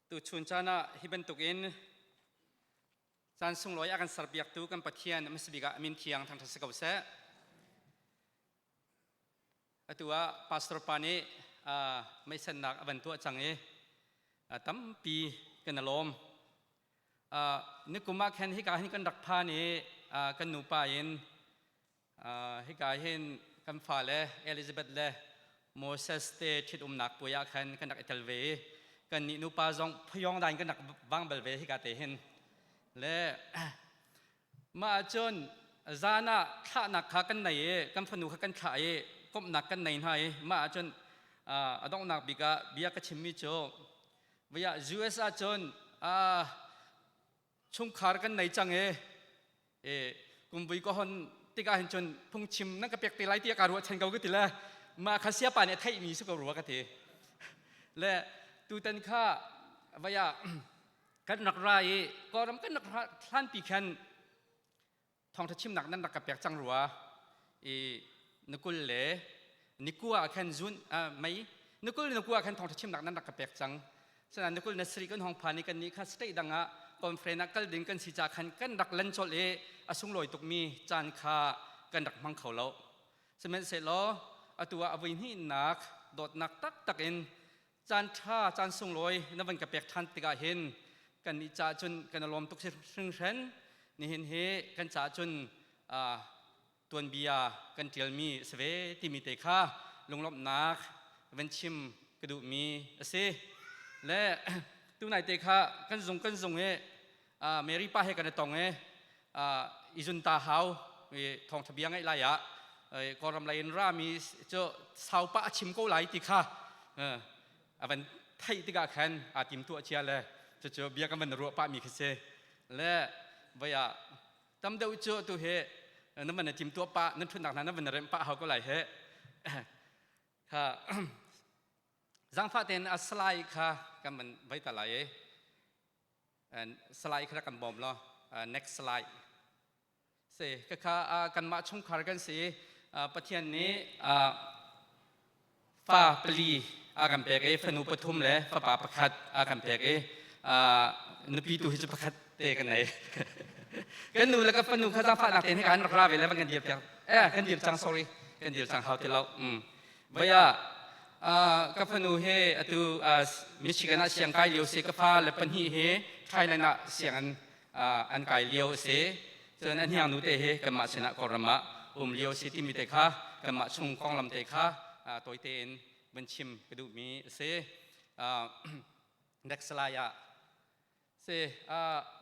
Tuchun caan ah hi bantukin caan sunglawi a kan serpiaktu kan Pathian a hmasa bik ah a min thiang thangṭhat si ko seh. Atu ah pastor pa nih meisennak a van tuah cang i tampi kan i lawm. Nikum ah khan hika hin kan rak phan i kan nupa in Hika hin kan fale Elizabeth le Moses te ṭhitumnak puai ah khan kan rak i tel ve i kannih nupa zong phayawng dan kan rak vang bal ve hika te hin. Le mah ahcun zan ah thlahnak kha kan nei i kan fanu kha kan thlah i komhnak kan nei hna i mah ahcun a donghnak bik ah bia ka chimmi cu vaya US ahcun chungkhar kan nei cang i e kumvui ka hon tikah hin cun phungchim nan ka pek te lai tiah kaa ruahchan ko ka ti le mah kha siapa nih a theihmi si ko rua ka ti le tutan kha vaya kan rak ra i kawlram kan rak hlanpi khan thawngtha chimnak nan rak ka pek cang rua i nukul le nikua ah khan zun mei nukul le nikua ah khan thawngtha chimnak nan rak ka pek cang Sinain nukul na sri kan hong phan i kan nih kha state dang ah conference ah kal ding kan si ca khan kan rak lan colh i a sunglawi tukmi caan kha kan rak hmang kho lo. Sihmanhsehlaw atu ah a voi hnihnak dawtnak taktak in caan ṭha caan sunglawi na van ka pek ṭhan tikah hin kan nih caah cun kan i lawm tuk hringhran. Nihin hi kan caah cun tuanbia kan ṭialmi a si ve timi te kha lunglawmhnak van chim ka duhmi a si. Le tunai te kha kan zung kan zung i Mary pa he kan i tong i i zun ta hau i thawngṭha bia ngaih lai ah Kawlram lei in rami cu saupa a chim ko lai ti kha a van theih tikah khan aa tim tuah cia le cucu bia kan van ruah pahmi khi si le voi ah tam deuh cu tu hi na van tim tuah pah nan thutnak hna na van remh pah hau ko lai he kha zangfah tein a slide kha kan van vai ta lai i slide kha kan bawm law next slide si kha kanmah chungkhar kan si Pathian nih fa pali a kan pek i fanu pathum le fapa pakhat a kan pek i nupi tu hi cu pakhat te kan nei kan nu le ka fanu kha zaangfahnak tein hika an rak ra ve le van kan dir piak eh kan dir cang sorry kan dir cang hau ti lo vaya ka fanu he atu Michigan ah siang kai lio si ka fa le pahnih he Thailand ah siang an an kai lio a si cun a hniang nu te hi kanmah sinah Kawlram ah um lio si timi te kha kanmah chung konglam te kha tawi tein van chim ka duhmi a si next slide ah si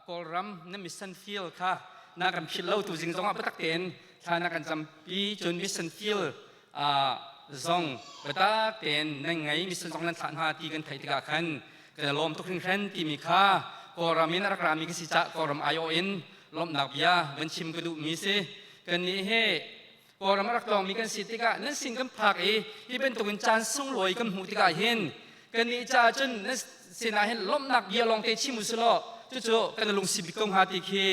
Kawlram na mission field kha na kan philh lo tu zing zong ah biatak tein thla na kan campi cun mission field zong biatak tein nan ngei mission zong nan thlah hna ti kan theih tikah khan kan lawm tuk hringhran timi kha Kawlram in a rak rami ka si cah Kawlram aiawh in lawmhnak bia van chim ka duhmi si kannih hi Kawlram a rak tlawngmi kan si tikah nan sin kan phak i hi bantukin caan sunglawi kan hmuh tikah hin kannih caah cun nan sinah hin lawmhnak bia lawngte chim u selaw cucu kan lungsi bik ko hnga ti khi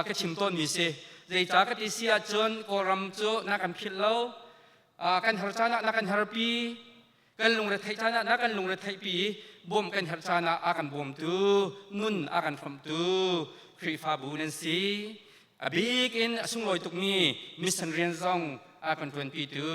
ka chim tawnmi si zeicah ka ti si ahcun Kawlram cu na kan philh lo kan har caan ah na kan harpi kan lungretheih caan ah na kan lungretheihpi bawm kan herh caan ah a kan bawmtu nun a kan hrawmhtu Khrihfabu nan si a bik in a sunglawi tukmi mission rian zong a kan ṭuanpitu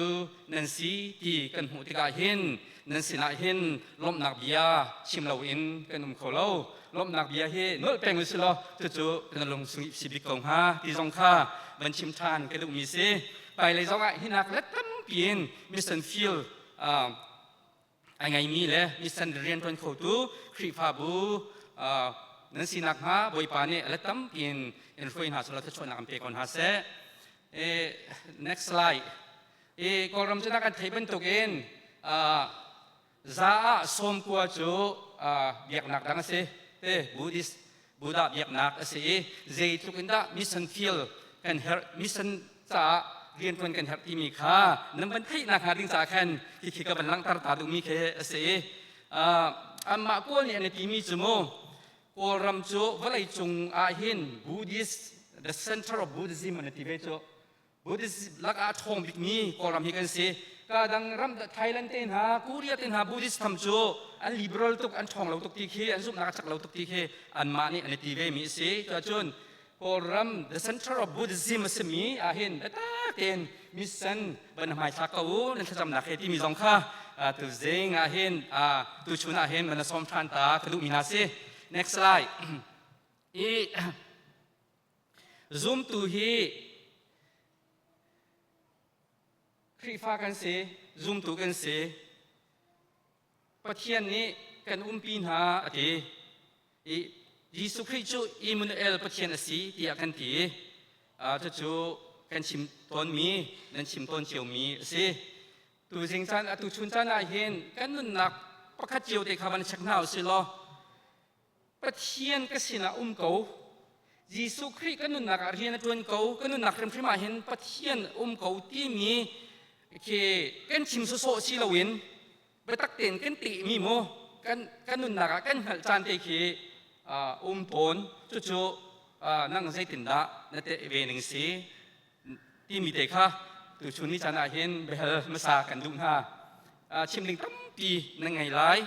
nan si ti kan hmuh tikah hin nan sinah hin lawmhnak bia chim loin kan um kho lo lawmhnak bia hi nolh peng u silaw cucu kan lung si bik ko hnga ti zong kha van chim ṭhan ka duhmi si hmailei zong ah hinak let tampi in mission field a ngeimi le mission rianṭuan khotu Khrihfabu nan si nakhnga Bawipa nih a let tampi in in hruai hna selaw thluachuahnak an pe ko hna seh. Next slide. I Kawlram cu na kan theih bantukin za ah 90 cu biaknak dang a si te Buddhist Buddha biaknak a si i zeitluk in dah mission field kan herh mission caah rianṭuan kan herh timi kha nan van theihnak hnga ding caah khan khikhi ka van langhter ta duhmi khi a si i anmah Kawl nih an i timi cu mu Kawlram cu vawlei cung ah hin Buddhist the center of Buddhism an ti ve cu Buddhist lakah a ṭhawng bikmi Kawlram hi kan si. Ka dang ram Thailand te hna, Korea te hna Buddhist tham cu an liberal tuk, an ṭhawng lo tuk ti khi, an zumhnak a cak lo tuk ti khi anmah nih an i ti ve mi a si. Cuahcun Kawlram the center of Buddhism a simi ahhin biatak tein mission van hmaithlak ko u nan thlacamnak he timi zong kha tuzing ahhin tuchun ahhin van sawm ṭhan ta ka duhmi hna si. Next slide. I zumtu hi Khrihfa kan si, zumtu kan si. Pathian nih kan umpi hna a ti. I Jesuh Khrih cu Immanuel Pathian a si tiah kan ti. Cucu kan chim tawnmi, nan chim tawn ciomi a si. Tuzing caan, atu chun caan ah hin kan nunnak pakhat cio te kha van check hna usih law Pathian ka sinah um ko. Jesuh Khrih ka nunnak ah rian a ṭuan ko. Ka nunnak hrimhrim ah hin Pathian um ko timi khi kan chim sawsawh si loin biatak tein kan tehmi mu kan kan nunnak ah kan hngalh caan te khi um tawn. Cucu nang zeitindah na teh ve ning si timi te kha tuchun ni caan ah hin biahal hmasa kan duh hna. Chim ding tampi nan ngei lai.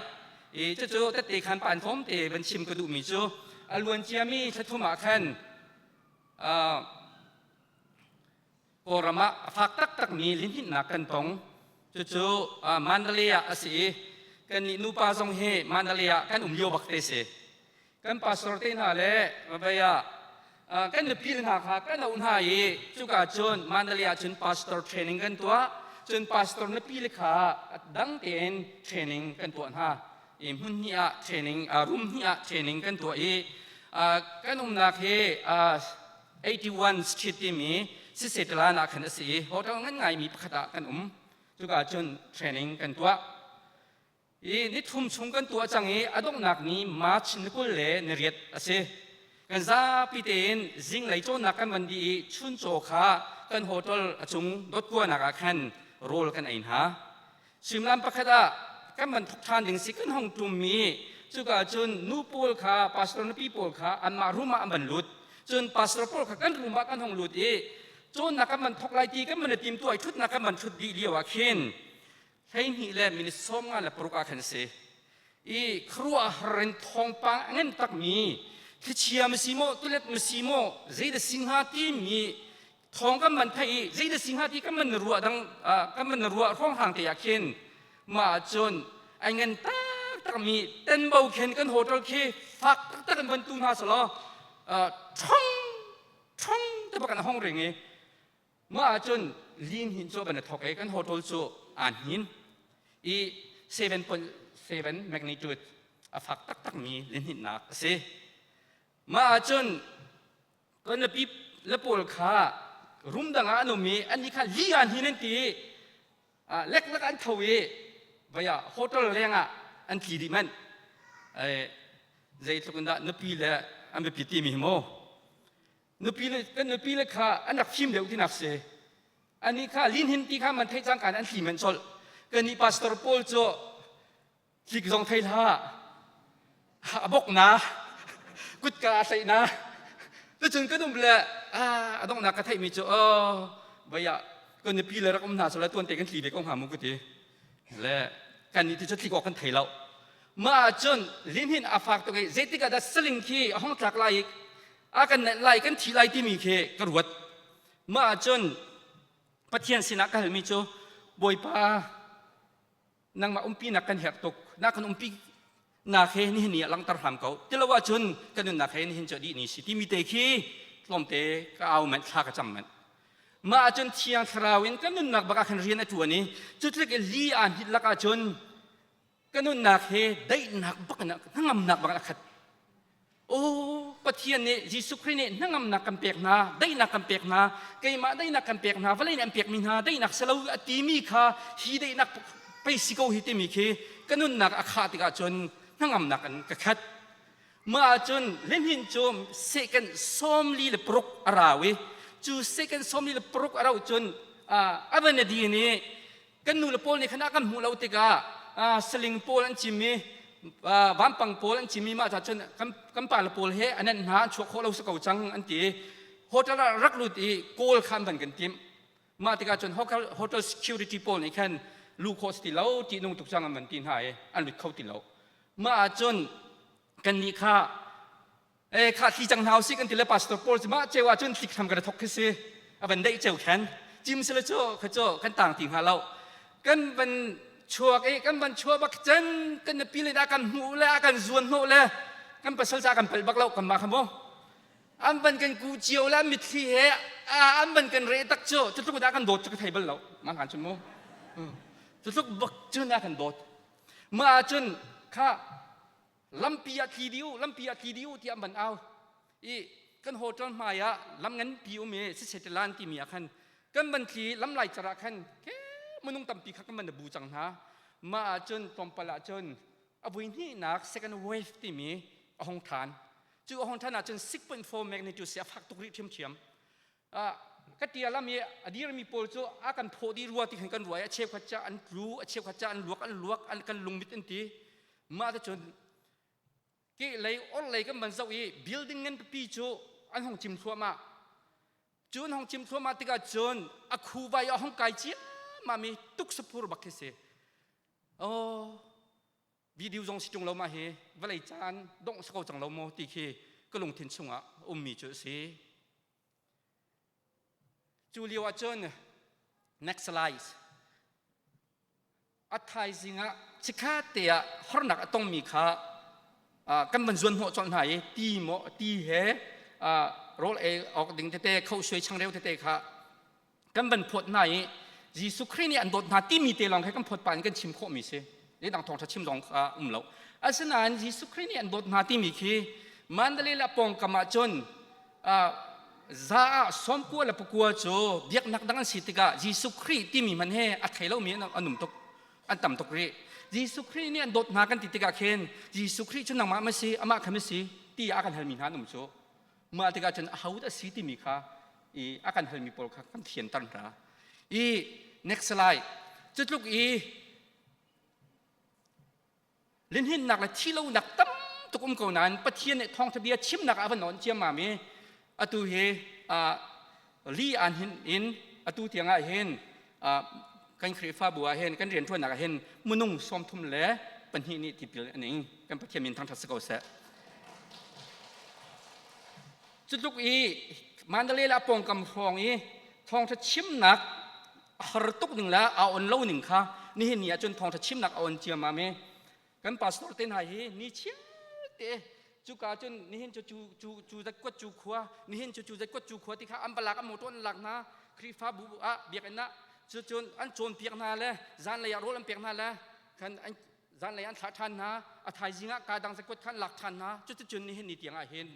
I cucu tette khan pan thawm te van chim ka duhmi cu a luan ciami thlathum ah khan Kawlram ah a fak taktakmi lihninhnak kan tong. Cucu Mandalay ah a si i kannih nupa zong hi Mandalay ah kan um lio bak te si. Kan pastor te hna le vei ah kan nupi hna kha kan auh hna i cuka cun Mandalay ah cun pastor training kan tuah. Cun pastor nupi le kha dang tein training kan tuah hna. I hmun hnih ah training, room hnih ah training kan tuah i kan umnak hi 81 Street timi Sisetelan ah khan a si i hotel ngan ngaimi pakhat ah kan um. Cuka cun training kan tuah. I nithum chung kan tuah cang i a donghnak ni March ni 20 le ni riat a si. Kan zapi tein zinglei cawnnak kan van dih i chuncaw kha kan hotel a cung dotkuanak ah khan rawl kan ei hna. Suimilam pakhat ah kan van thok ṭhan ding si kan hong ṭummi cuka cun nu pawl kha pastor nupi pawl kha anmah room ah an van lut. Cun pastor pawl kha kan room ah kan hong lut i cawnnak kan van thok lai ti kan van i timtuah i ṭhutnak kan van ṭhut dih lio ah khin 12 le minute 56 ah khan a si. I khuaruahhar in thawngpang a ngan takmi thlichia ma si maw tulet ma si maw zeidah si hnga timi thawng kan man theih i zeidah si hnga ti kan man ruah dang kan man ruah hrawnghrang te ah khin mah cun ai ngan taktakmi tenbo khin kan hotel khi fak taktak in van tu hna selaw ṭhong ṭhong te bak an hong ring i Mah ahcun lin hin cu van i thawk i kan hotel cu aa hnin i 7.7 magnitude a fak taktakmi lihninhnak a si. Mah ahcun kan nupi le pawl kha room dang ah an um i annih kha li aa hnin an ti i leklak an tho i vai ah hotel leng ah an tli dih manh. Zeitluk in dah nupi le an biapi timi hi mu. Nupi le kan nupi le kha an rak fim deuh tinak si. Ani kha lin ti kha man theih cangka an thli men colh. Kannih pastor pawl cu tlik zong thei hlah. A bok na kutka a tlaih na. Tucun kan um le a donghnak ka theihmi cu oh vei ah kan nupi le rak um hna so le tuan te kan tli ve ko hnga mu ka ti. Le kannih ti cu tlik awk kan thei lo. Mah ahcun lihnin a fak tuk i zeitik ah dah saling khi a hong tlak lai i a kan nenh lai kan thi lai timi khi ka ruat. Mah ahcun Pathian sinah ka halmi cu Bawipa nangmah umpinak kan herh tuk na kan umpi nak he nihin ni ah langhter hram ko tilo ahcun kan nunnak he nihin cu a dih ni si timi te khi tlawmte ka au manh thla ka cam manh. Mah ahcun Thiang Thlarau in kan nunnak bak ah khan rian a ṭuan i cutlik i li aa hnit lak ahcun ka nunnak he daihnak bak in hnangamnak bak in a khat. Aw Pathian nih Jesuh Khrih nih hnangamnak kan pek hna, daihnak kan pek hna, keimah daihnak kan pek hna, vawlei nih an pekmi hna daihnak si lo a timi kha hi daihnak pei si ko hi timi khi ka nunnak a khah tikah cun hnangamnak in ka khat. Mah ahcun lihnin cu second 46 a rau i cu second 46 a rauh cun a van a din i kan nu le pawl nih khan a kan hmuh lo tikah saling pawl an cim i vampang pawl an cim i mah ca cun kan pa le pawl he an an hna an chuak khawh lo si ko cang an ti. Hotel ah rak lut i kawl kha an van kan timh. Mah tikah cun hotel security pawl nih khan luh khawh si ti lo, ṭihnung tuk cang an van ti hna i an lut kho ti lo. Mah ahcun kannih kha e kha thli cang hna usih kan ti le pastor pawl cu mah ceu ahcun thlik hram kan thok khi si. A van deih ceu khan cim sila cu kha cu kan tang ti hnga lo. Kan van chuak i kan van chuah bak cun kan nupi le kan hmuh le a kan zuan hnawh le kan pasal ca kan palh bak lo kan mah kha mu. An van kan ku cio le mitthli he an van kan re tak cu cu tluk dah kan dawt cu ka thei bal lo. Mah kan cun mu. Cu tluk bak cun a kan dawt. Mah ahcun kha lampi ah tli dih u, lampi ah tli dih u tiah an van au. I kan hotel hmai ah lam nganpi um i Sisetilan timi ah khan kan van tli lam lai car ah khan ke minung tampi kha kan van bu cang hna. Mah ahcun tlawmpal ahcun a vui hnihnak second wave timi a hong than. Cu a hong than ahcun 6.4 magnitude si a fak tuk rih ṭhiamṭhiam. Ka tia lam i a dirmi pawl cu a kan phawh dih rua ti khan kan ruah i a cheukhat ca an tlu, a cheukhat ca an luak, an luak, an kan lungmit an ti. Mah te cun ke lei or lei kan van zoh i building ngan pipi cu an hong cim thluahmah. Cu an hong cim thluahmah tikah cun a khuvai a hong kai ciammam i tuksapur bak khi si. Oh, video zong si ṭung lo mah hi vawlei caan dongh si ko cang lo maw ti khi ka lungthin chungah ummi cu a si. Cu lio ah cun next slide a thaizing ah chikkhat te ah harnak a tongmi kha kan van zuan hnawh colh hna i ti maw ti he rawl ei awk ding tete khohsuai changreu tete kha kan van phawt hna i Jesuh Khrih nih an dawt hna timi te lawng he kan phawt pah in kan chim khawhmi si. Leidang thawngṭha chim zong kha um lo. Asinain Jesuh Khrih nih an dawt hna timi khi Mandalay le pawngkam ah cun za ah 90 le pakua cu biaknak dang an si tikah Jesuh Khrih timi hmanh he a thei lomi an um tuk an tam tuk rih. Jesuh Khrih nih an dawt hna kan ti tikah khin Jesuh Khrih cu nangmah ma si amah kha ma si ti a kan halmi hna an um cu. Mah tikah cun aho dah a si timi kha i a kan halmi pawl kha kan thianter hna. I next slide. Cu tluk i linhinnak le thilonak tam tuk um ko nain Pathian nih thawngtha bia chimnak ah a van nawn ciammam i atu hi li an hin in atu tiang ah hin kan Khrihfabu ah hin kan rianṭuannak ah hin minung 32 nih tipil an ing. Kan Pathian min thangṭhat si ko seh. Cutluk i Mandalay le a pawngkam hrawng i thawngṭha chimnak a har tuk ning le aa on lo ning kha nihin ni ah cun thawngṭha chimnak a on ciammam i kan pastor te hna hi ni chiate cuka cun nihin cu cu cu cu zat kuat cu khua nihin cu cu zat kuat cu khua ti kha an va lak an motor an lak hna Khrihfabu ah biakinn ah cu cun an cawnpiak hna le zanlei ah rawl an pek hna le khan an zanlei an thlah ṭhan hna a thaizing ah kaa dang zakuat kha an lak ṭhan hna cuticun nihin ni tiang ah hin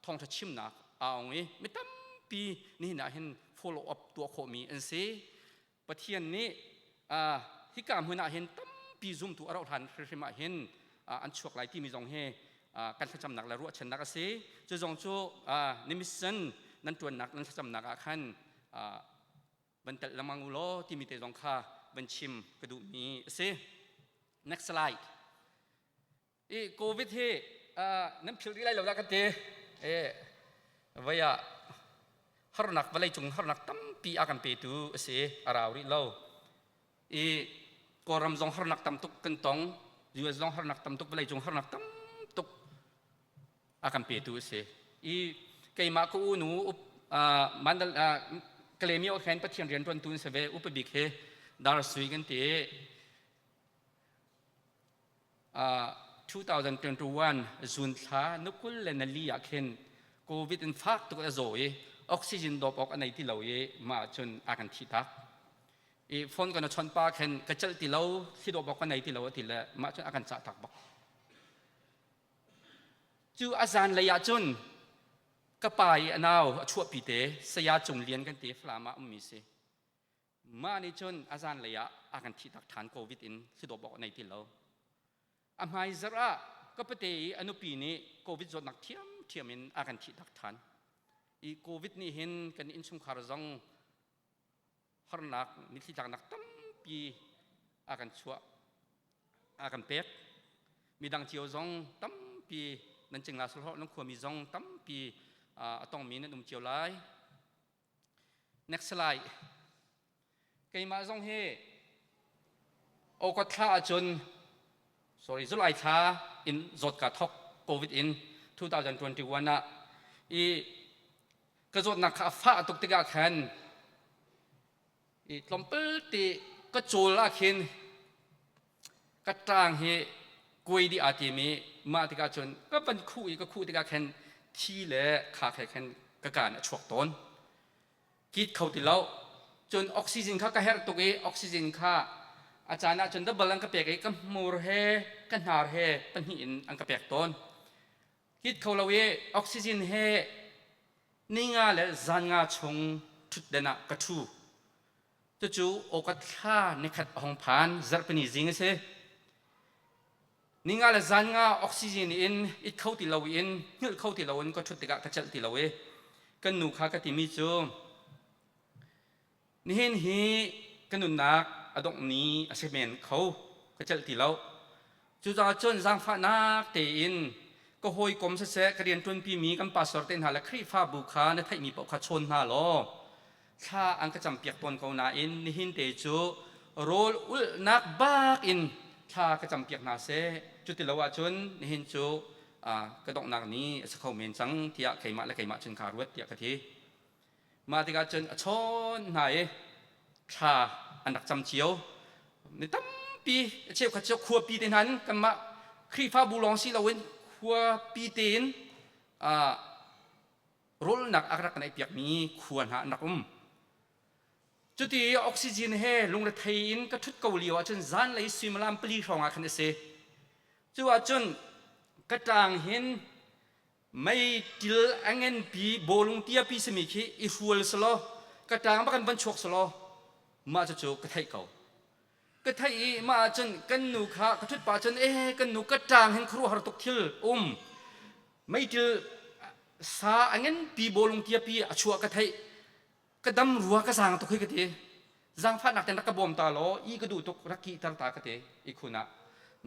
thawngṭha chimnak aa ong i mi tampi nihin ah hin follow up tuah khawhmi an si. Pathian nih hika hmun ah hin tampi zumtu a rauh hlan hrimhrim ah hin an chuak lai timi zong hi kan thlacamnak le ruahchannak a si. Cu zong cu nimission nan ṭuannak nan thlacamnak ah khan van telh lengmang u law timi te zong kha van chim ka duhmi a si. Next slide. I COVID hi nan philh rih lai lo dah ka ti. E vai ah harnak vawlei cung harnak tampi a kan petu a si a rau rih lo. I Kawlram zong harnak tam tuk kan tong, US zong harnak tam tuk, vawlei cung harnak tam tuk a kan petu a si. I keimah ka unu mandal Kalaymyo khan Pathian rianṭuantu an si ve upa bik hi Dar Sui kan ti. 2021 June thla ni 24 ah khin COVID in fak tuk a zaw i oxygen dawp awk a nei ti lo i mah cun a kan thih tak. I phone kan chon pa khin ka celh ti lo, thli dawp awk ka nei ti lo a ti le mah cun a kan cah tak bak. Cu a zanlei ah cun ka pa i a nau a chuahpi te Saya Cung Lian kan ti Falam ah ummi si. Mah nih cun a zanlei ah a kan thihtak ṭhan COVID in thidawp awk a nei ti lo. A hmai zarh ah ka pate i a nupi nih COVID zawtnak ṭhiamṭhiam in a kan thihtak ṭhan. I COVID nih hin kan innchungkhar zong harnak mitthli tlaknak tampi a kan chuah a kan pek. Midang cio zong tampi nan cingla sulhawh nan khuami zong tampi a tongmi nan um cio lai. Next slide. Keimah zong hi August thla ahcun sorry July thla in zawt ka thok COVID in 2021 ah i ka zawtnak kha a fah tuk tikah khan i tlawmpal te ka cawl ah khin ka ṭang hi kuai dih aa tim i mah tikah cun ka van khuh i ka khuh tikah khan thi le khak he khan ka kaan a chuak tawn. Kit kho ti lo. Cun oxygen kha ka herh tuk i oxygen kha a caan ah cun double an ka pek i ka hmur he ka hnar he pahnih in an ka pek tawn. Kit kho lo i oxygen he ninga le zan nga chung ṭhutden ah ka ṭhu. Cucu awka thla nikhat a hung phan, zarhpini zing a si. Ninga le zan nga oxygen in it kho ti lo in hngilh kho ti lo in ka ṭhut tikah ka celh ti lo i kan nu kha ka timi cu nihin hi ka nunnak a dongh ni a si men kho, ka celh ti lo. Cucaah cun zaangfahnak tein ka hawikom siseh, ka rianṭuanpimi kan pastor te hna le Khrihfabu kha na theihmi paoh kha chawn hna law thla an ka campiak tawn ko nain nihin te cu rawl ulhnak bak in thla ka campiak hna seh. Cuti lo ahcun nihin cu ka donghnak ni a si kho men cang tiah keimah le keimah cun kaa ruat tiah ka ti. Mah tikah cun a chawn hna i thla an rak cam cio. Mi tampi a cheukhat cu khuapi te hna in kanmah Khrihfabu lawng si loin khuapi tein rawlnak a rak kan piakmi khua hna an rak um. Cuti oxygen he lungrethei in ka ṭhut ko lio ahcun zanlei suimilam 4 hrawng ah khan a si. Cu ahcun ka ṭang hin meiṭil a ngenpi bawlung tiapi simi khi i hrual selaw ka ṭang bak in van chuak selaw mah cucu ka theih ko. Ka theih i mah ahcun kan nu kha ka ṭhut pah cun ee kan nu ka ṭang hin khuaruahhar tuk thil um meiṭil sa a ngenpi bawlung tiapi a chuah ka theih ka dam rua ka zaang tuk hi ka ti. Zaangfahnak ten rak ka bawm ta law i ka duh tuk rak kihter ta ka ti i khun ah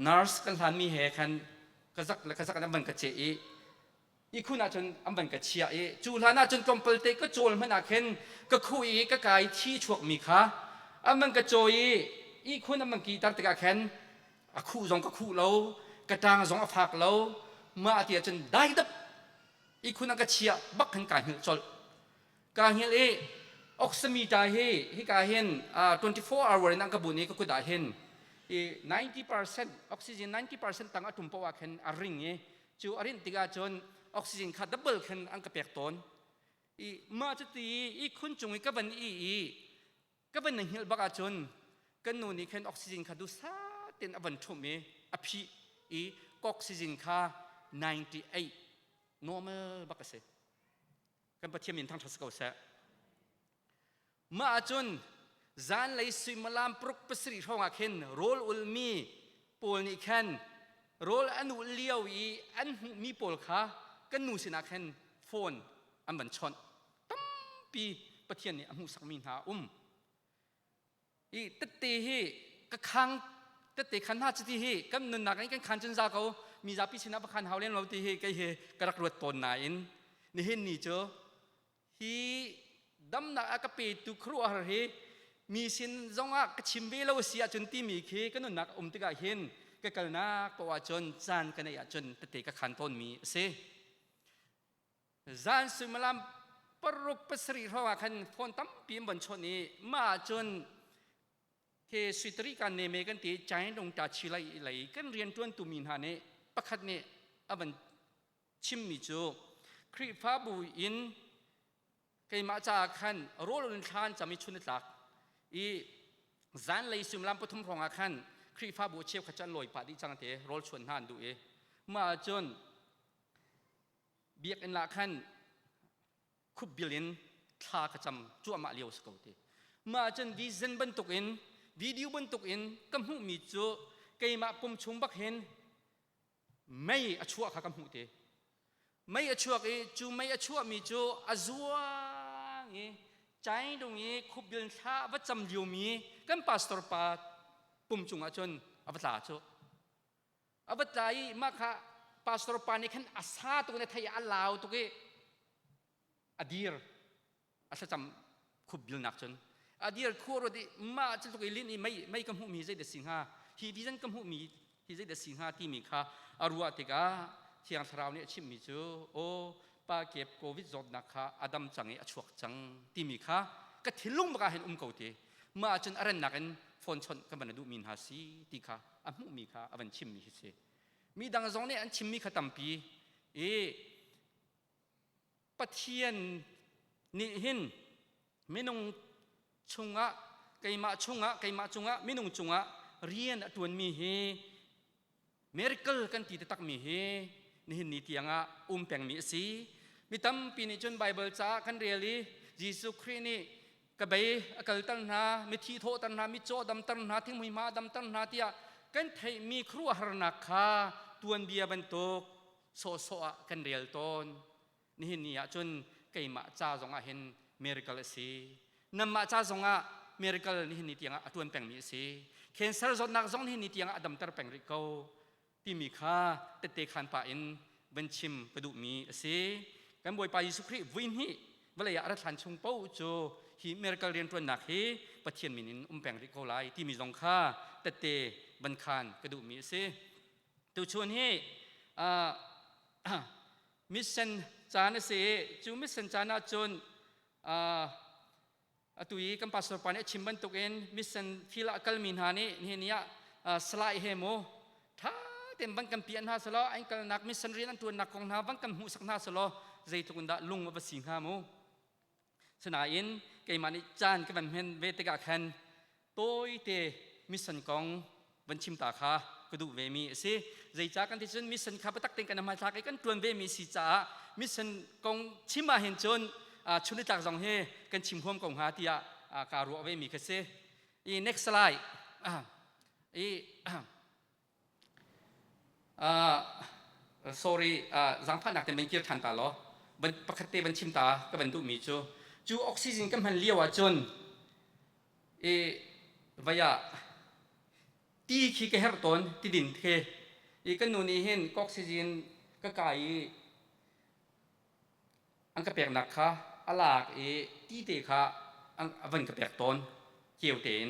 nurse kan hlanmi he khan ka zak le ka zak in an van ka ceh i ihkhun ah cun an van ka chiah i cu hlan ah cun tlawmpal te ka cawl hmanh ah khin ka khuh i ka kai thi chuakmi kha an van ka cawi i ihkhun an van kihter tikah khin a khuh zong ka khuh lo, ka ṭang zong a fak lo. Mah ti ahcun dai dap ihkhun ah ka chiah bak khan kaa hngilh colh. Kaa hngilh i oximeter hi hika hin 24 hour in an ka bunh i ka kut ah hin i 90% oxygen 90% tang a ṭum paoh ah khin a ring i cu a rinh tikah cun oxygen kha double khin an ka pek tawn. I mah cuti i khun cung i ka van i i ka van hngilh bak ahcun kan nu nih khin oxygen kha duhsah tein a van ṭhumh i a phih i oxygen kha 98 normal bak a si. Kan Pathian min thangṭhat si ko seh. Mah ahcun zanlei suimilam 6:30 hrawng ah khin rawl ulmi pawl nih khan rawl an ulh lio i an hmuhmi pawl kha kan nu sinah khan phone an van chawnh. Tampi Pathian nih a hmuhsakmi hna a um. I tette hi ka khang tette khan hna cuti hi kan nunnak in kan khan cun za ko mi zapi sinah va khan hau lem lo ti hi kei hi ka rak ruat tawn nain nihin ni cu hi damnak a ka petu khuaruahhar hi mi sin zongah ka chim ve lo si ahcun timi khi ka nunnak a um tikah hin ka kalnak paoh ahcun caan ka neih ahcun tete ka khan tawnmi a si. Zan suimilam 6 7 hrawng ah khan phone tampi an von chawnh i mah ahcun the suitari kan ne me kan ti China dong ta chi lai lei kan rian tuantu mi hna nih pakhat nih a van chimmi cu Khrihfabu in keimah caah khan rawl in thla an cam i chun a tlak i zanlei suimilam 3 hrawng ah khan Khrihfabu cheukhat cu an lawi pah dih cang te rawl chuan hna an duh i mah ahcun biakinn ah khan khupbil in thla ka cam cuahmah lio si ko ti. Mah cun vision bantukin video bantukin ka hmuhmi cu keimah pum chung bak hin mei a chuah kha ka hmuh ti. Mei a chuak i cu mei a chuahmi cu a zuang i Chaindung i khupbil thla va cam liomi kan pastor pa pum cungah cun a va tla cu. A va tla i mah kha pastor pa nih khan a sa tuk in a thei i a lau tuk i a dir a thlacam. Khupbilnak cun a dir khua ruat i mah cu tluk i lin i mei mei ka hmuhmi zei dah si hnga, hi vision ka hmuhmi hi zei dah si hnga timi kha a ruah tikah Thiang Thlarau nih a chimhmi cu aw pa kep COVID zawtnak kha a dam cang i a chuak cang timi kha ka thinlung bak ah hin um ko ti. Mah ahcun a rennak in phone chawnh kan van duhmi hna si ti kha a hmuhmi kha a van chimmi hi si. Mi dang zong nih an chimmi kha tampi i Pathian nih hin minung chungah keimah chungah keimah cungah minung cungah rian a ṭuanmi hi miracle kan ti taktakmi hi nihin ni tiangah um pengmi a si. Mi tampi nih cun Baibal caah kan rel i Jesuh Khrih nih ka bei a kalter hna, mithi thawhter hna, mitcaw damter hna, thinghmui hma damter hna tiah kan theihmi khuaruahharnak kha tuanbia bantuk sawhsawh ah kan rel tawn. Nihin ni ah cun keimah ca zong ah hin miracle a si. Nanmah ca zong ah miracle nihin ni tiangah a tuan pengmi a si. Cancer zawtnak zong nihin ni tiangah a damter peng rih ko timi kha tette khan pah in van chim ka duhmi a si. Kan Bawipa Jesuh Khrih vui hnih vawlei ah a rat hlan chung paoh cu hi miracle rianṭuannak hi Pathian min in um peng rih ko lai timi zong kha tette van khan ka duhmi a si. Tuchun hi mission caan a si i cu mission caan ah cun atu i kan pastor pa nih a chim bantukin mission field ah kalmi hna nih nihin ni ah salai he mu ṭha tein van kan piah hna selaw an kalnak mission rian an ṭuannak kong hna van kan hmuhsak hna selaw zeitluk in dah lung a va si hnga mu. Sinain keimah nih caan ka van hman ve tikah khan tawite mission kong van chim ta kha ka duh vemi a si. Zeicah kan ti cun mission kha biatak tein kan hmanthlak i kan ṭuan vemi si caah mission kong chim ah hin cun chunitlak zong hi kan chim huam ko hnga tiah kaa ruah vemi kha si. I next slide. I Sorry, zaangfahnak te van kir ṭhan ta law pakhat te van chim ta ka van duhmi cu cu oxygen ka hman lio ahcun i vai ah ti khi ka herh tawn tidin khi i kan nu nih hin ka oxygen ka kai i an ka peknak kha a lak i ti te kha a van ka pek tawn keu tein.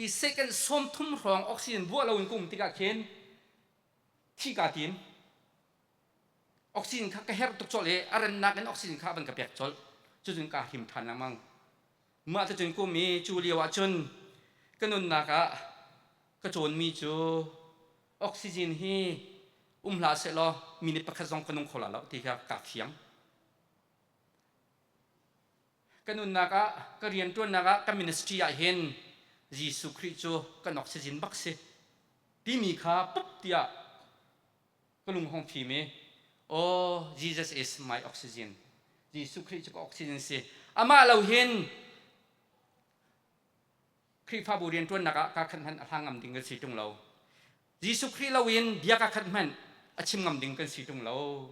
I second 30 hrawng oxygen buah loin ka um tikah khin thi kaa tim. Oxygen kha ka herh tuk colh i a rannak in oxygen kha a van ka pek colh. Cucun kaa him ṭhan lengmang. Mah cucun kum i cu lio ah cun ka nunnak ah ka cawnmi cu oxygen hi um hlah sehlaw minute pakhat zong ka nung kho la lo ti kha kaa fiang. Ka nunnak ah, ka rianṭuannak ah, ka ministry ah hin Jesuh Khrih cu kan oxygen bak si timi kha pup tiah ka lung hong fim i oh Jesus is my oxygen. Jesuh Khrih cu ka oxygen si. Amah lo hin Khrihfabu rianṭuannak ah kaa khat hmanh a hlang ngam ding kan si ṭung lo. Jesuh Khrih loin bia kaa khat hmanh a chim ngam ding kan si ṭung lo.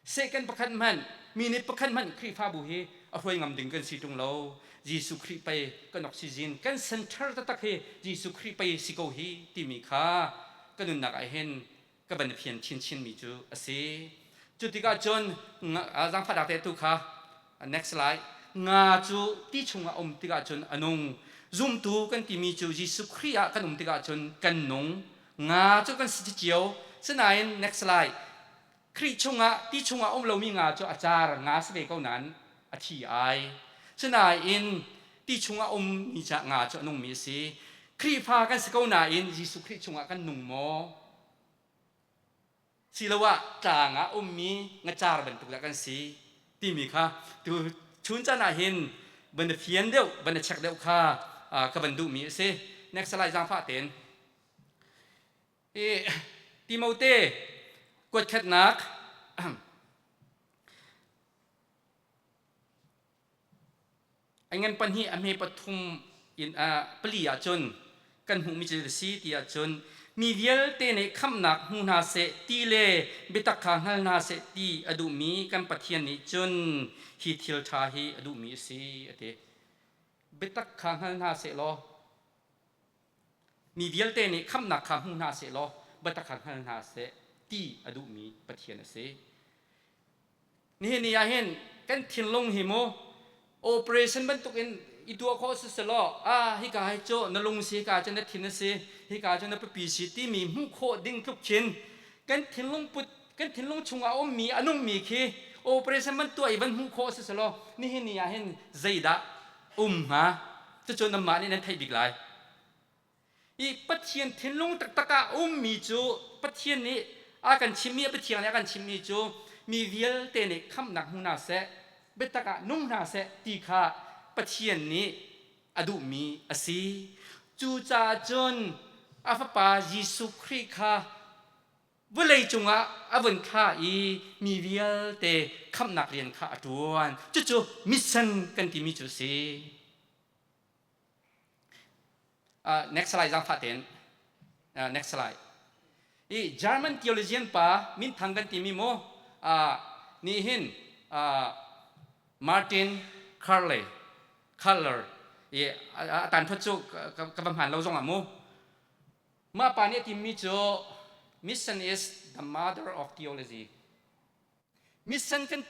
Sehkan pakhat hmanh, minute pakhat hmanh Khrihfabu hi a hruai ngam ding kan si ṭung lo. Jesuh Khrih pei kan oxygen, kan center taktak hi Jesuh Khrih pei si ko hi timi kha ka nunnak ah hin ka van fian chinchinmi cu a si. Cu tikah cun zaangfahnak te tu kha next slide nga cu ti chungah um tikah cun a nung. Zumtu kan timi cu Jesuh Khrih ah kan um tikah cun kan nung. Nga cu kan si cio. Sinain next slide Khrih chungah ti chungah um lomi nga cu a car nga si ve ko nain a thi ai. Sinain ti chungah ummi ca nga cu a nungmi a si. Khrihfa kan si ko nain Jesuh Khrih chungah kan nung maw? Siloah tlang ah ummi ngacar bantuk dah kan si timi kha tu chun caan ah hin van i fian deuh, van i check deuh kha ka van duhmi a si. Next slide zaangfah tein. I Timote kuatkhatnak A ngan pahnih a hme pathum in pali ahcun kan hmuhmi cu a si ti ahcun mi vialte nih khamhnak hmu hna seh ti le biatak kha hngal hna seh ti a duhmi kan Pathian nih cun hi thil ṭha hi a duhmi a si a ti. Biatak kha hngal hna seh law mi vialte nih khamhnak kha hmu hna seh law biatak kha hngal hna seh ti a duhmi Pathian a si. Nihin ni ah hin kan thinlung hi mu operation bantuk in i tuah khawh si selaw ah hika hi cu na lung si hika cu na thin a si hika cu na papi si timi hmuh khawh ding tluk khin kan thinlung put kan thinlung chungah a ummi a nungmi khi operation van tuah i van hmuh khawh si selaw nihin ni ah hin zeidah um hnga? Cucu nanmah nih nan theih bik lai. I Pathian thinlung taktak ah ummi cu Pathian nih a kan chimmi, a Pathian nih a kan chimmi cu mi vialte nih khamhnak hmu hna seh, biatak ah nung hna seh ti kha Pathian nih a duhmi a si. Cucaah cun a Fapa Jesuh Khrih kha vawlei cungah a vun thlah i mi vialte khamhnak rian kha a ṭuan. Cucu mission kan timi cu a si. Next slide zaangfah tein. Next slide. I German theologian pa minthang kan timi mu nih hin Martin Carley Carler i a tan thot cu ka va hmaan lo zong ah mu. Mah pa nih a timmi cu mission is the mother of theology. Mission kan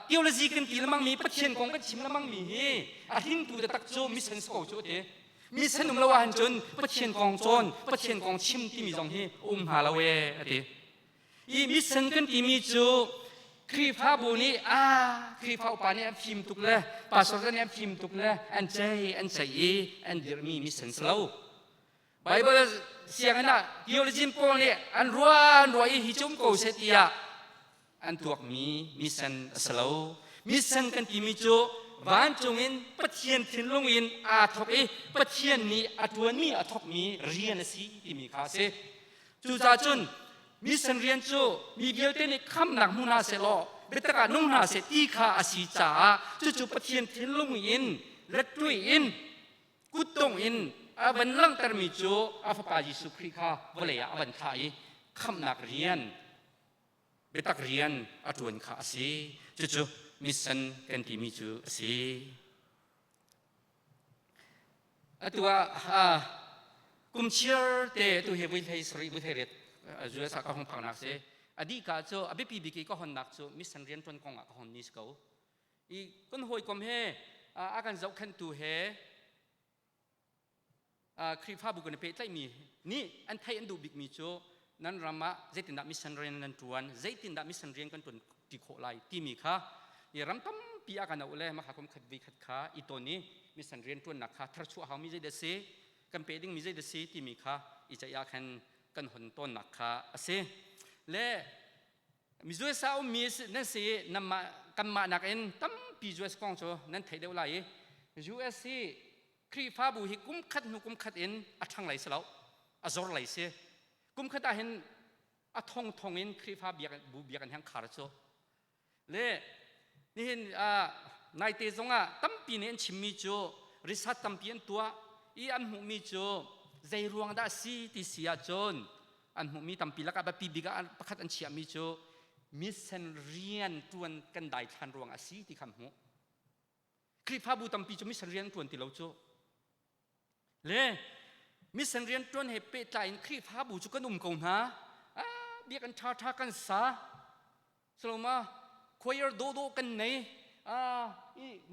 theology kan ti lemang mi Pathian kong kan chim lemang mi hi a hringtu taktak cu mission si ko cu ti. Mission um lo ahhin cun Pathian kong cawn, Pathian kong chim timi zong hi um hnga lo e a ti. I mission kan timi cu Khrihfabu nih ah Khrihfa upa nih an fim tuk le pastor nih an fim tuk le an cei an cei i an dirhmi mission si lo. Baibal sianginn ah theologian pawl nih an ruah an ruah i hi cu um ko seh tiah an tuakmi mission a si lo. Mission kan timi cu vancung in Pathian thinlung in aa thawk i Pathian nih a ṭuanmi a thawkmi rian a si timi kha a si. Cucaah cun mission rian cu mi vialte nih khamhnak hmu hna seh law biatak ah nung hna seh ti kha a si caah cucu Pathian thinlung in letṭui in kutdong in a van langhtermi cu a fapa Jesuh Khrih kha vawlei ah a van thlah i khamhnak rian biatak rian a ṭuan kha a si. Cucu mission kan timi cu a si. Atu ah kum chiar te atu hi vui hlei sarih vui hlei riat US ah ka hong phaknak si. A dih ka cu a biapi bik i ka honnak cu mission rian ṭuan kong ah ka hon ni si ko. I kan hawikom he a kan zohkhenhtu he Khrihfabu kan i pehtlaihmi nih an theih an duh bikmi cu nan ram ah zeitindah mission rian nan ṭuan, zeitindah mission rian kan ṭuan ti khawh lai timi kha i ram tampi ah kan auh le mah kha kum khat vi khat kha i ton i mission rian ṭuannak kha tharchuah haumi zeidah si, kan pe dingmi zeidah si timi kha i ceih ah khan kan hon tawnnak kha a si. Le US ah ummi nan si i nanmah kanmah nakin tampi US kong cu nan theih deuh lai i US hi Khrihfabu hi kum khat hnu kum khat in a ṭhang lei si lo, a zor lei si. Kum khat ah hin a thong thong in Khrihfa biak bu biakinn hang khar cu. Le nihin naite zongah tampi nih an chimmi cu research tampi an tuah i an hmuhmi cu zei ruang dah si ti si ahcun an hmuhmi tampi lakah biapi bik ah pakhat an chiahmi cu mission rian ṭuan kan daithlan ruang a si ti kha an hmuh. Khrihfabu tampi cu mission rian an ṭuan ti lo cu. Le mission rian ṭuan he pehtlai in Khrihfabu cu kan um ko hna. Ah, biakinn ṭhaṭha kan sa. Saloma choir dawhdawh kan nei. Ah,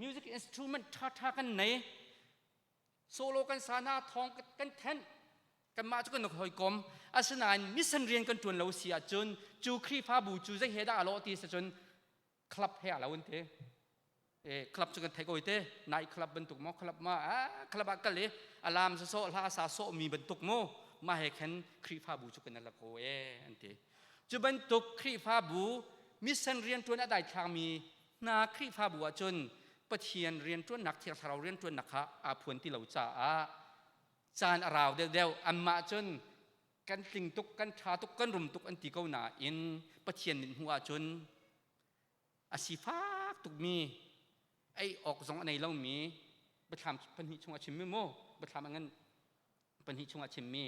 music instrument ṭhaṭha kan nei. Solo kan sa hna, thawng kan thenh. Kanmah cu kan hawikom. Asinain mission rian kan ṭuan lo si ahcun cu Khrihfabu cu zei he dah a lawh ti si cun club he a lo an ti. E, club cu kan theih ko te night club bantuk maw club ma club ah kal i alarm sa sawh hla sa sawh mi bantuk mu ma he khan Khrihfabu cu kan la ko e an ti. Cu bantuk Khrihfabu mission rian ṭuan a daithlangmi hna Khrihfabu ahcun Pathian rianṭuannak Thiang Thlarau rianṭuannak kha aa phuan ti lo caah caan a rau deuhdeuh. Anmah cun kan tling tuk, kan ṭha tuk, kan rum tuk an ti ko nain Pathian mit hmuh ahcun a sifak tukmi ei awk zong a nei lomi biathlam pahnih chung a chimmi mu biathlam a ngan pahnih chung a chimmi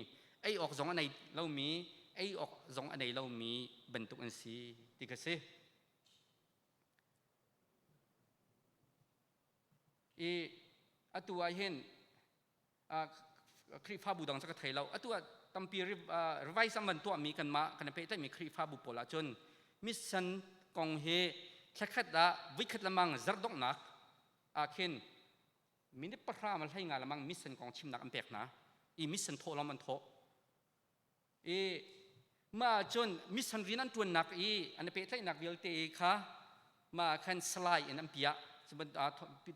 ei awk zong a nei lomi ei awk zong a nei lomi bantuk an si ti ka si. I atu ah hin Khrihfabu dang cu ka thei lo. Atu ah tampi revise an van tuahmi kanmah kan i pehtlaihmi Khrihfabu pawl ahcun mission kong hi thlakhat ah voikhat lamang zarh donghnak ah khin. Minute pahra ma hlei nga lamang mission kong chimnak an pek hna i mission thawh lawm an thawh. I mah cun mission rian an ṭuannak i an i pehtlaihnak vialte kha mah khan salai in an piah.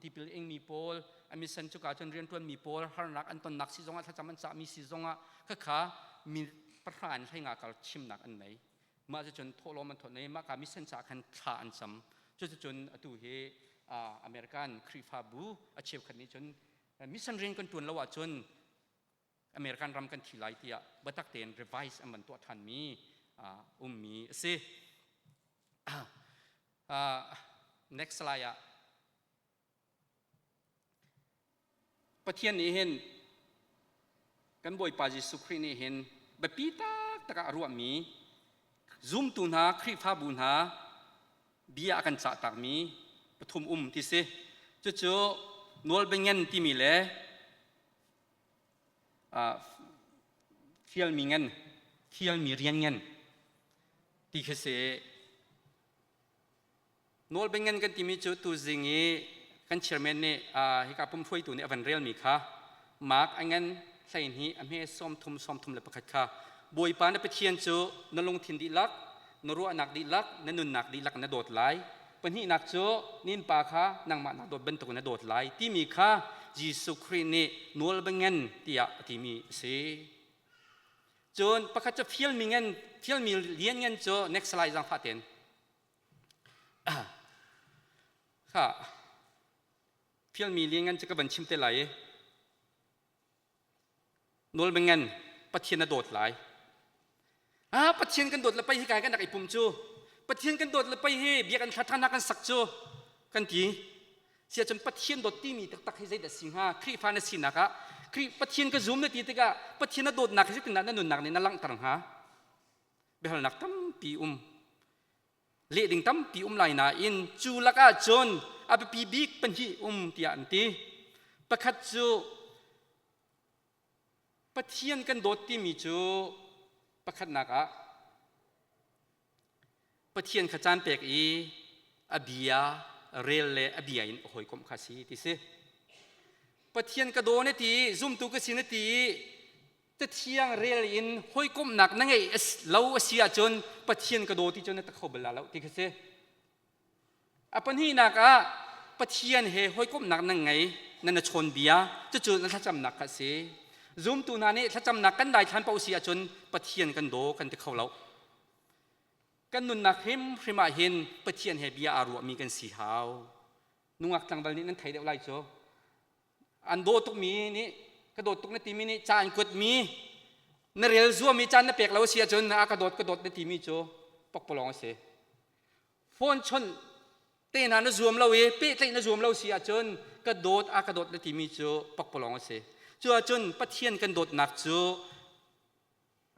Tipil ingmi pawl, a mission cuka cun rian ṭuanmi pawl harnak an tonnak si zongah thlacam an cahmi si zongah khakha minute pahra in hlei nga kar chimnak an nei. Mah cucun thawhlawm an thawh i mah ka mission caah khan thla an cam. Cuticun atu hi American Khrihfabu a cheukhat nih cun mission rian kan ṭuan lo ahcun American ram kan thi lai tiah biatak tein revise an van tuah ṭhanmi ummi a si. Next slide ah Pathian nih hin kan Bawipa Jesuh Khrih nih hin biapi taktak ah a ruahmi zumtu hna Khrihfabu hna bia a kan cahtakmi pathum um ti si. Cucu nawlbia ngan timi le fialmi ngan, fialmi rian ngan ti khi si. Nawlbia ngan kan timi cu tuzing i kan chairman nih hika pum hruaitu nih a van relmi kha Mark a ngan 12 a hme 30 31 kha Bawipa na Pathian cu na lungthin dihlak, na ruahnak dihlak, na nunnak dihlak na dawt lai. Pahnihnak cu nin pa kha nangmah na dawt bantuk na dawt lai timi kha Jesuh Khrih nih nawlbia ngan tiah a timi a si. Cun pakhat cu fialmi ngan, fialmi lian ngan cu next slide zaangfah tein. Kha fialmi lianngan cu ka van chim te lai i nawlbia Pathian a dawt lai. Ah Pathian kan dawt le pei hi kai kan rak i pum cu Pathian kan dawt le pei hi biakinn thla ṭhan kan sak cu kan ti. Sia cun Pathian dawt timi taktak hi zeidah si hnga? Khrihfa na sinak ah Khrih Pathian ka zum na ti tikah Pathian a dawtnak hi zeitindah na nunnak nih na langhter hnga? Biahalnak tampi um. Leh ding tampi um lai nain cu lakah cun a biapi bik pahnih um tiah an ti. Pakhat cu Pathian kan dawt timi cu pakhatnak ah Pathian kha caan pek i a bia rel le a bia in a hawikomh kha si ti si. Pathian ka daw na ti zumtu ka si na ti Cathiang rel in hawikomhnak na ngeih lo a si ahcun Pathian ka daw ti cu na ta kho bal la lo ti kha si. A pahnihnak ah Pathian he hawikomhnak na ngei na na chawn bia cucu na thlacamnak kha a si. Zumtu hna nih thlacamnak kan daithlan paoh si ahcun Pathian kan daw kan ti kho lo. Kan nunnak hrimhrim ah hin Pathian he bia aa ruahmi kan si hau. Nungak tlangval nih nan thei deuh lai cu. An daw tukmi nih ka dawt tuk na timi nih ca an kuatmi na rel zuami caan na pek lo a si ahcun a ka dawt ka dawt na timi cu pakpalawng a si. Phone chawnh te hna na zuam lo i pehtlaih na zuam lo si ahcun ka dawt a ka dawt na timi cu pakpalawng a si. Cu ahcun Pathian kan dawtnak cu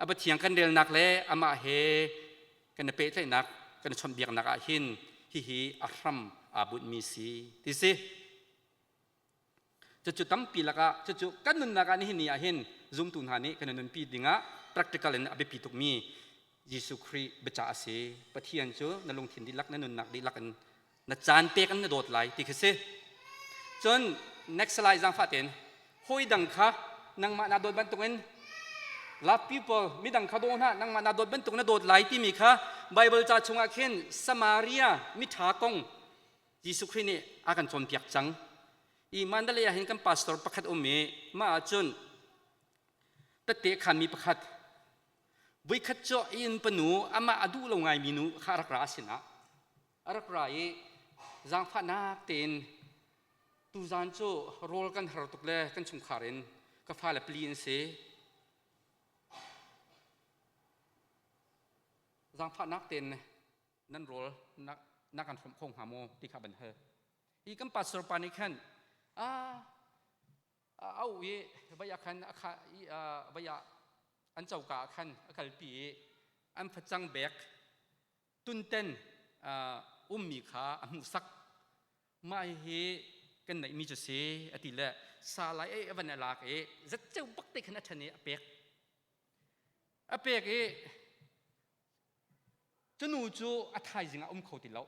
a Pathian kan relnak le amah he kan i pehtlaihnak kan i chawnhbiaknak ah hin hihi a hram aa bunhmi si ti si. Cucu tampi lakah cucu kan nunnak ah nihin ni ah hin zumtu hna nih kan i nunpi dingah practical in a biapi tukmi Jesuh Khrih biacah a si. Pathian cu na lungthin dihlak na nunnak dihlak in na caan pek in na dawt lai ti khi si. Cun next slide zaangfah tein hawi dang kha nangmah naa dawt bantukin love people midang kha daw hna nangmah naa dawt bantuk na dawt lai timi kha Bible ca chungah khin Samaria miṭha kong Jesuh Khrih nih a kan cawnpiak cang. I Mandalay ah hin kan pastor pakhat um i mah ahcun tette khanmi pakhat voikhat cu inn panu amah a duh lo ngaimi nu kha a rak ra sinah a rak ra i zaangfahnak tein tuzan cu rawl kan har tuk le kan chungkhar in ka fale pali an si zaangfahnak tein nan rawl na kan hrawmh kho hnga maw ti kha ban hal hi kan pastor pa nih khan a au i vai ah khan a vai ah an coka ah khan a kalpi i an facang bek tunten ummi kha a hmuhsak mah hi kan neihmi cu si a ti le sa lai ei a van a lak i zatceu bak te khan a ṭhen i a pek a pek i Cu nu cu a thaizing ah um kho ti lo.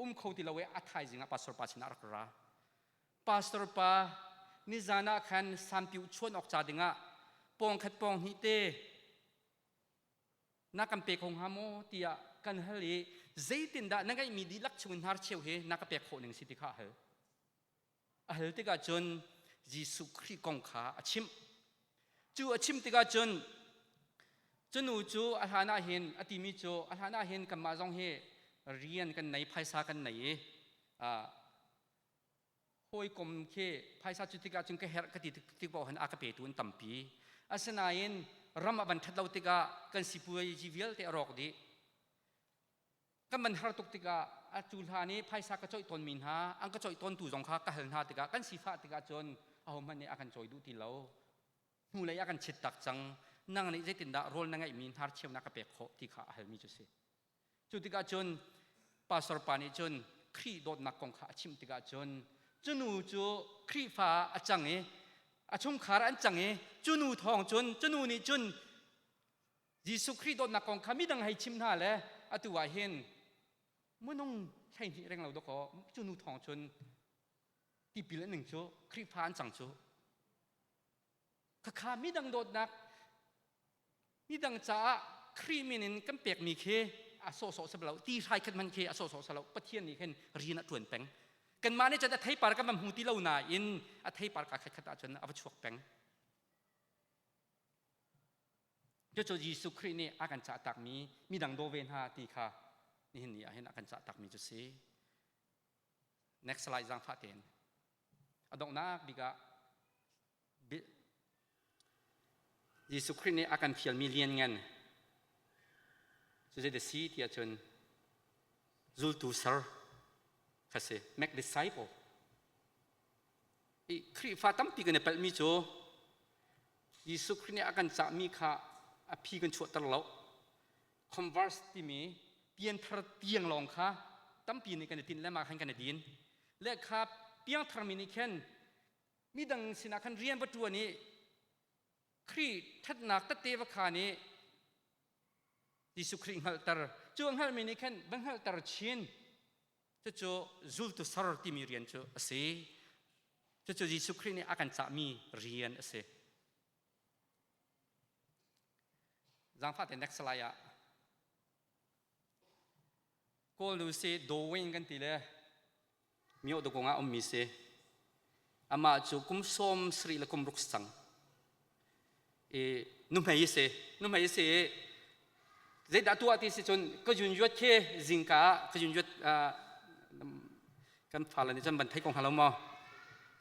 Um kho ti lo i a thaizing ah pastor pa sinah a rak ra. Pastor pa nizan ah khan sampiu chuan awk ca dingah pawng khat pawng hnih te na kan pe kho hnga maw tiah kan hal i zeitindah na ngeihmi dihlak chungin hnarcheu hi na ka pek khawh ning si ti kha a hal. A hal tikah cun Jesuh Khrih kong kha a chimh. Cu a chim tikah cun cu nu cu a hlan ah hin a timi cu a hlan ah hin kanmah zong hi rian kan nei phaisa kan nei i hawikom khi phaisa cu tikah cun ka herh ka ti tik paoh hin a ka petu an tampi. Asinain ram a van ṭhat lo tikah kan sipuazi vialte a rawk dih. Kan van har tuk tikah a cu hlan i phaisa ka coih tawnmi hna an ka coih tawntu zong kha ka hal hna tikah kan sifah tikah cun ahohmanh nih a kan cawi duh ti lo. Hnulei a kan chit tak cang. Nang nih zeitindah rawl na ngeihmi hnarcheu na ka pek khawh ti kha a halmi cu si. Cu tikah cun pastor pa nih cun Khrih dawtnak kong kha a chimh tikah cun cu nu cu Khrihfa ah a cang i a chungkhar an cang i cu nu thawng cun cu nu nih cun Jesuh Khrih dawtnak kong kha midang hei chim hna le atu ah hin minung 12 reng lo dawkaw cu nu thawng cun tipil an ning cu Khrihfa an cang cu khakha midang dawtnak midang caah Khrih min in kan pekmi khi a sawhsawh si lo ti hrai khat hmanh khi a sawhsawh si lo Pathian nih khin rian a ṭuan peng kanmah nih cun a theipar kan van hmu ti lo nain a theipar ka khat khat ahcun a va chuak peng cucu Jesuh Khrih nih a kan cah takmi midang daw ve hna ti kha nihin ni ah hin a kan cah takmi cu si next slide zaangfah tein a donghnak bik ah Jesuh Khrih nih a kan fialmi lianngan cu zei si tiah cun zultu ser kha si make disciple i Khrihfa tampi kan i palhmi cu Jesuh Khrih nih a kan cahmi kha a phi kan chuahter lo converse timi pianthar tiang lawng kha tampi nih kan i tinh le mah khan kan i din le kha piangtharmi nih khin midang sinah khan rian va ṭuan i Khrih ṭhatnak tette va khaan i Jesuh Khrih hngalhter cu a hngalhmi nih khan va hngalhter chin cucu zultu ser timi rian cu a si cucu Jesuh Khrih nih a kan cahmi rian a si zaangfah te next slide ah Kawl nu si Dawin kan ti le myo dukung ah ummi si. Amah cu kum 70 le kum ruk cang. I nuhmei si, nuhmei si i zeidah tuah ti si cun ka yun yuat khi zingka ah ka yun yuat kan fale nih cun van thei ko hnga lo maw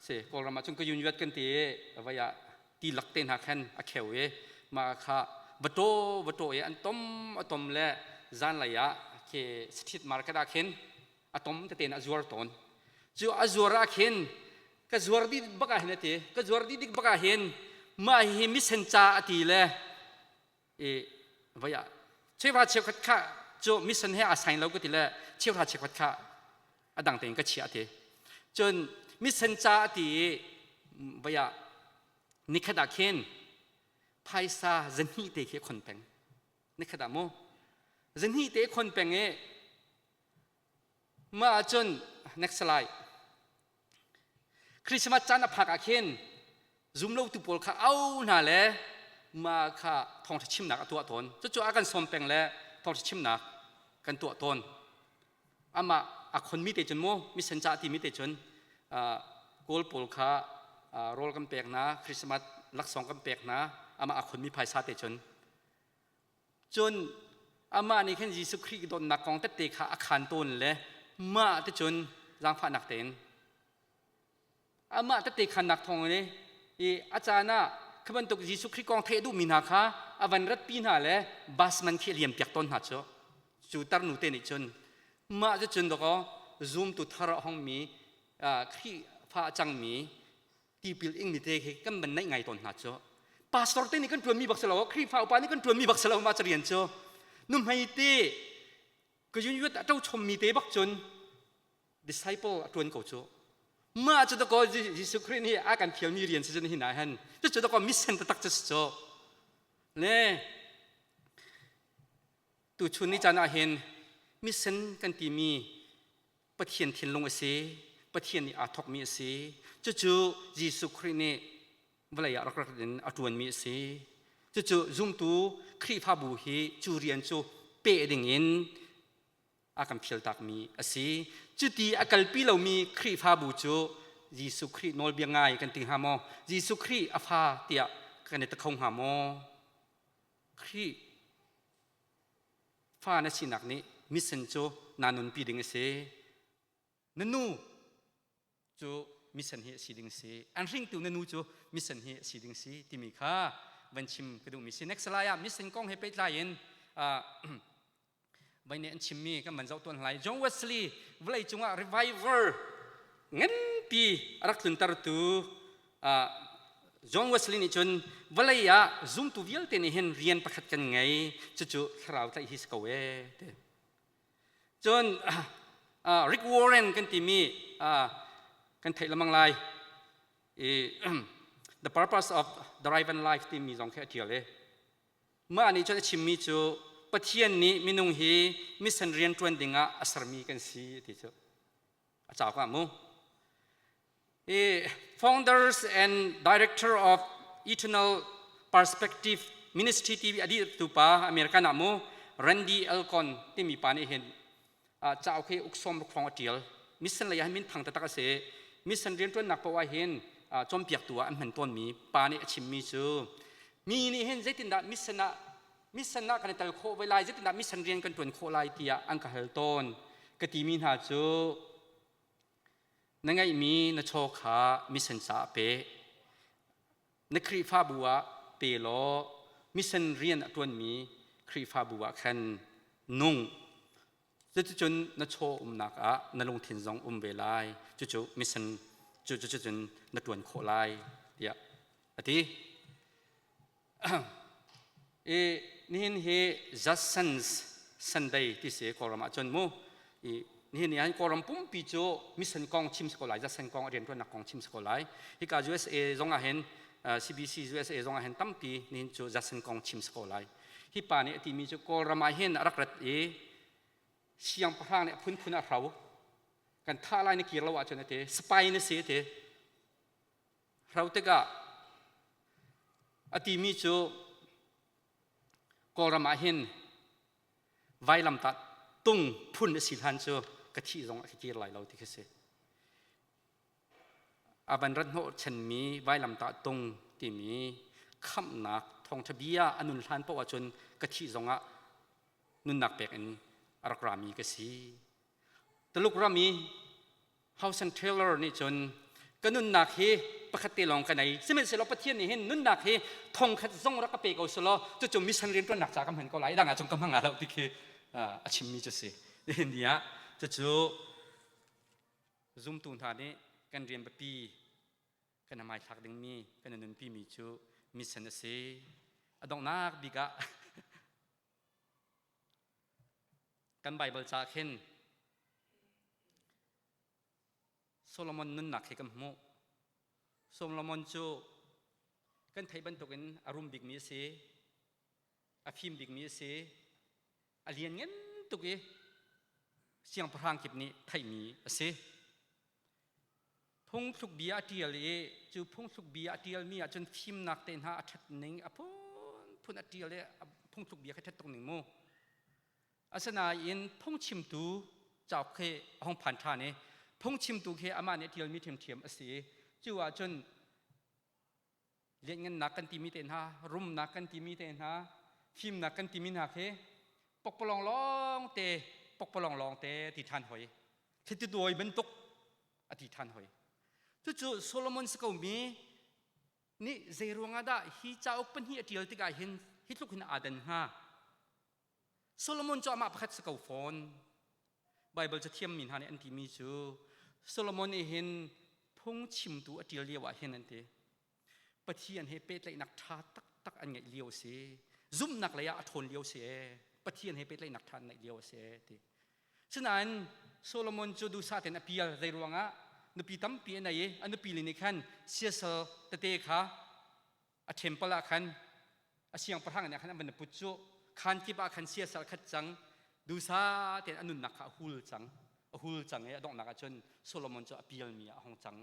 si Kawlram ah cun ka yun yuat kan ti i vai ah ti lak te hna khan a kheu i mah kha va taw va taw i an tom a tom le zanlei ah khi street market ah khin a tom tete in a zuar tawn cu a zuar ah khin ka zuar dih bak ah hin a ti ka zuar dih dik bak ah hin mah hi misen ca a ti le i vai ah cheuhra cheukhat kha cu mission he aa sain lo ka ti le cheuhra cheukhat kha a dang tein ka chiah ti cun mission ca a ti i vai ah nikhat ah khin phaisa zahnih te khi khon peng nikhat ah mu zahnih te khon peng i mah ahcun next slide Christmas caan a phak ah khin zumlotu pawl kha au hna le mah kha thawngṭha chimnak a tuah tawn. Cucu a kan sawm peng le thawngṭha chimnak kan tuah tawn. Amah a khonmi te cun mu misen ca timi te cun Kawl pawl kha rawl kan pek hna, Christmas laksawng kan pek hna, amah a khonmi phaisa te cun. Cun amah nih khin Jesuh Khrih dawtnak kong tette kha a khaan tawn le mah te cun zaangfahnak tein amah tette khannak thawng in i a caan ah kha bantuk Jesuh Khrih kong theih duhmi hna kha a van ratpi hna le bus man khi a liam piak tawn hna cu cu tarnu te nih cun mah cu cun dawkaw zumtu thar a hongmi Khrihfa a cangmi tipil ingmi te khi kan van naih ngai tawn hna cu pastor te nih kan ṭuanmi bak si lo Khrihfa upa nih kan ṭuanmi bak si lo mah rian cu nuhmei te ka yun a ṭo chommi te bak cun disciple a ṭuan ko cu mah cu dakaw Jesuh Khrih nih a kan thialmi rian si cun hin ah hin cucu dakaw mission taktak cu si cu le tuchun ni caan ah hin mission kan timi Pathian thinlung a si. Pathian nih aa thawkmi a si. Cucu Jesuh Khrih nih vawlei ah rak rak in a ṭuanmi a si. Cucu zumtu Khrihfabu hi cu rian cu peh dingin a kan phialtakmi a si. Cuti a kalpi lomi Khrihfabu cu Jesuh Khrih nawlbia ngai kan ti hnga maw? Jesuh Khrih a fa tiah kan i ti kho hnga maw? Khrih fa na sinak nih mission cu naa nunpi ding a si. Na nu cu mission hi a si ding si. An hringtu na nu cu mission hi a si ding si timi kha van chim ka duhmi si. Next slide ah mission kong he pehtlai in vai nih an chimmi kan van zoh tuan lai. John Wesley vawlei cungah revival nganpi a rak tluntertu John Wesley nih cun vawlei ah zumtu vialte nih hin rian pakhat kan ngei cucu thlarau tlaih hi si ko ee ti. Cun Rick Warren kan timi kan theih lamang lai i The Purpose of the Driven Life timi zong khi a ṭial i Mah nih cun a chimmi cu Pathian nih minung hi mission rian ṭuan dingah a sermi kan si ti cu a cauk ah mu. I founders and director of Eternal Perspective Ministry TV a dirtu pa American ah mu Randy Alcon timi pa nih hin cauk hi uk sawm ruk hrawng a ṭial. Mission lei ah hin minthang taktak a si. Mission rianṭuannak paoh ah hin cawnpiaktu ah an hman tawnmi pa nih a chimmi cu mi nih hin zeitindah mission ah mission ah kan i tel khawh ve lai zeitindah mission rian kan ṭuan khawh lai tiah an ka hal tawn ka timi hna cu na ngeihmi na chaw kha mission caah pe na Khrihfabu ah pe law mission rian a ṭuanmi Khrihfabu ah khan nung cuticun na chaw umnak ah na lungthin zong um ve lai cucu mission cu cucun na ṭuan khawh lai tiah a ti i nihin hi Jason's Sunday ti si Kawlram ah cun mu i nihin ni ah Kawlram pumpi cu mission kong chim si ko lai Jason kong a rianṭuannak kong chim si ko lai hika USA zong ah hin CBC USA zong ah hin tampi nihin cu Jason kong chim si ko lai hi pa nih a timi cu Kawlram ah hin a rak rat i siangpahrang nih a phunphun a hro kan thah lai na kir lo ahcun a ti spy na si a ti hro tikah a timi cu Kawlram ah hin vailamtah tung phun a si hlan cu ka thih zong a ka kir lai lo ti khi si. A van rat hnawh chanmi vailamtah tung timi khamhnak thawngṭha bia a nun hlan paoh ahcun ka thih zongah nunnak pek in a rak rami ka si. Tuluk ram i Hudson Taylor nih cun ka nunnak hi pakhat te lawng ka nei sihmanhsehlaw Pathian nih hin nunnak hi thongkhat zong rak ka pe ko selaw cucu mission rianṭuannak ca ka hman ko lai dang ah cun ka hmang lo ti khi a chimmi cu si nihin ni ah cucu zumtu hna nih kan rian biapi kan hmaithlak dingmi kan nunpi mi cu mission a si a donghnak bik ah Kan Baibal ca khin Solomon nunnak hi kan hmuh. Solomon cu kan theih bantukin a rum bikmi a si, a fim bikmi a si, a lianngan tuk i siangpahrang kip nih theihmi a si. Phungthluk bia a ṭial i cu phungthluk bia a ṭialmi ahcun fimnak te hna a ṭhat ning a phunphun a ṭial i phungthluk bia kha ṭhat tuk ning mu. Asinain phungchimtu cauk khi a hung phan ṭhan i phungchimtu khi amah nih a ṭialmi ṭhiamṭhiam a si i cu ahcun lianhngannak kan timi te hna, rumnak kan timi te hna, fimnak kan timi hna khi pokpalawng lawng te pokpalawng lawng te ti ṭhan hoi. Thlitu dawi bantuk a ti ṭhan hoi. Cucu Solomon si komi nih zei ruangah dah hi cauk pahnih a ṭial tikah hin hi tluk hin aa dan hnga? Solomon cu amah pakhat si ko fawn. Baibal cathiammi hna nih an timi cu Solomon nih hin phungchimtu a ṭial lio ah hin an ti. Pathian he pehtlaihnak ṭha taktak an ngeih lio a si. Zumhnak lei ah a ṭhawn lio a si ee. Pathian he pehtlaihnak ṭha an ngeih lio a si ee ti. Sinain Solomon cu duhsah tein a pial zei ruangah nupi tampi a nei i a nupi le nih khan siasal tete kha a temple ah khan a siangpahrang nih khan an van put cu khaan kip ah khan siasal khat cang duhsah tein a nunnak kha a hul cang. A hul cang i a donghnak ah cun Solomon cu a pialmi ah a hung cang.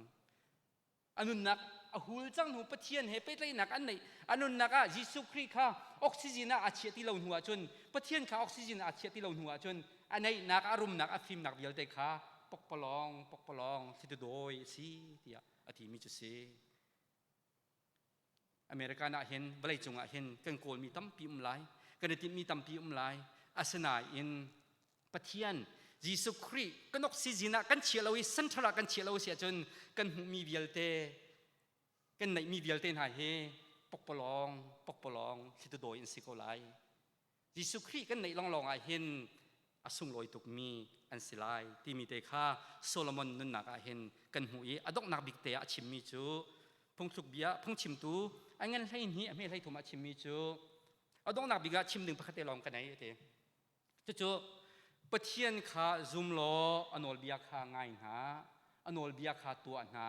A nunnak a hul cang hnu, Pathian he pehtlaihnak an neih, a nunnak ah Jesuh Khrih kha oxygen ah aa chiah ti lo hnu ahcun, Pathian kha oxygen ah aa chiah ti lo hnu ahcun, a neihnak, a rumnak, a fimnak vialte kha pokpalawng pokpalawng thlitu dawi a si tiah a timi cu si. American ah hin, vawleicung ah hin kan kawlmi tampi um lai, kan i tinhmi tampi um lai. Asinain Pathian Jesuh Khrih kan oxygen ah kan chiah lo i central ah kan chiah lo si ahcun kan hmuhmi vialte, kan neihmi vialte hna hi pokpalawng pokpalawng thlitu dawi an si ko lai. Jesuh Khrih kan neih lawnglawng ah hin a sunglawi tukmi an si lai timi te kha Solomon nunnak ah hin kan hmuh i a donghnak bik te ah a chimmi cu phungthluk bia phungchimtu a ngan 12 a hme 13 ah chimmi cu a donghnak bik ah chim ding pakhat te lawng ka nei a ti. Cucu Pathian kha zum law a nawlbia kha ngai hna, a nawlbia kha tuah hna,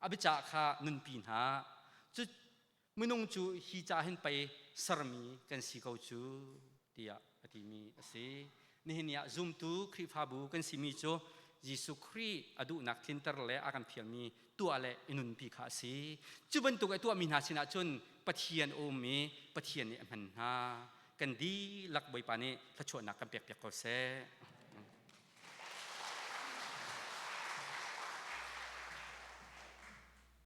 a biacah kha nunpi hna. Cu minung cu hi ca hin pei sermi kan si ko cu tiah a timi a si. Nihin ni ah zumtu Khrihfabu kan simi cu Jesuh Khrih a duhnak tlinter le a kan fialmi tuah le i nunpi kha a si. Cu bantuk a tuahmi hna sinah cun Pathian a um i Pathian nih a hman hna. Kan dihlak Bawipa nih thluachuahnak kan pekpiak ko seh.